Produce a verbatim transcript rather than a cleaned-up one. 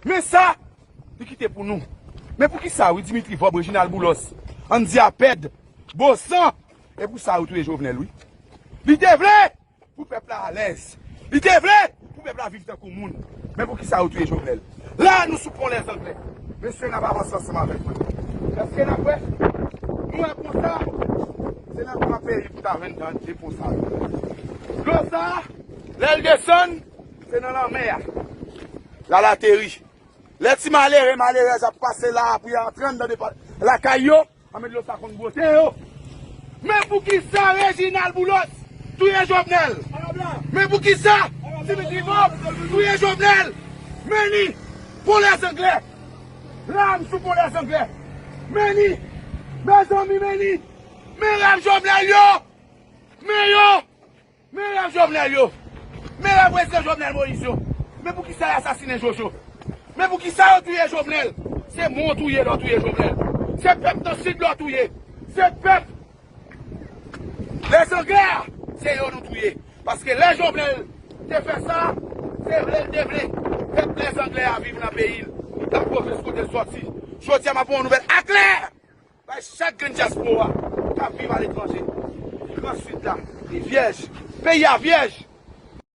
Men sa, li kite pou nou. Men poukisa, wi, Dimitri Vorbe, Reginald Boulos, Andy Apèd, Bosan, e pou sa yo touye Jovenel, wi. Li te vle pou pèp la alèz. Li te vle pou pèp la viv tankou moun. Men poukisa yo touye Jovenel? La, nou sou pon Lèzanglè. Mesye, n ap avanse ansanm avèk mwen. Èske n ap wè? Nou wè pon sa? Se nan gran peyi pou ta jwenn dan de pon sa. Dlo sa, lè l desann, se nan lanmè a. L al ateri. Lè ti malere, malerèz ap pase la pou y antre anndan depa-, lakay yo, anben dlo sa konn bwote yo. Men poukisa Reginald Boulos touye Jovenel? Men poukisa Dimitri Vorbe touye Jovenel? Men ni pon Lèzanglè. La, m sou pon Lèzanglè. Men ni, mezanmi, men ni. Men rèv Jovenel yo. Men yo. Men rèv Jovenel yo. Men rèv prezidan Jovenel Moïse yo. Men poukisa y asasinen Jojo? Men poukisa yo touye Jovenel? Se moun w touye lè w touye Jovenel. Se pèp nan Sid la w touye. Se pèp Lèzanglè a, se yo nou touye. Paske lè Jovenel te fè sa, se vle l te vle. Pèp Lèzanglè a viv nan peyi l. L ap pwofese kote l sòti. Jodi a, m ap ba w yon nouvèl aklè. Bay chak grenn dyaspora k ap viv aletranje. Gran Sid la, li vyèj. Peyi a vyèj.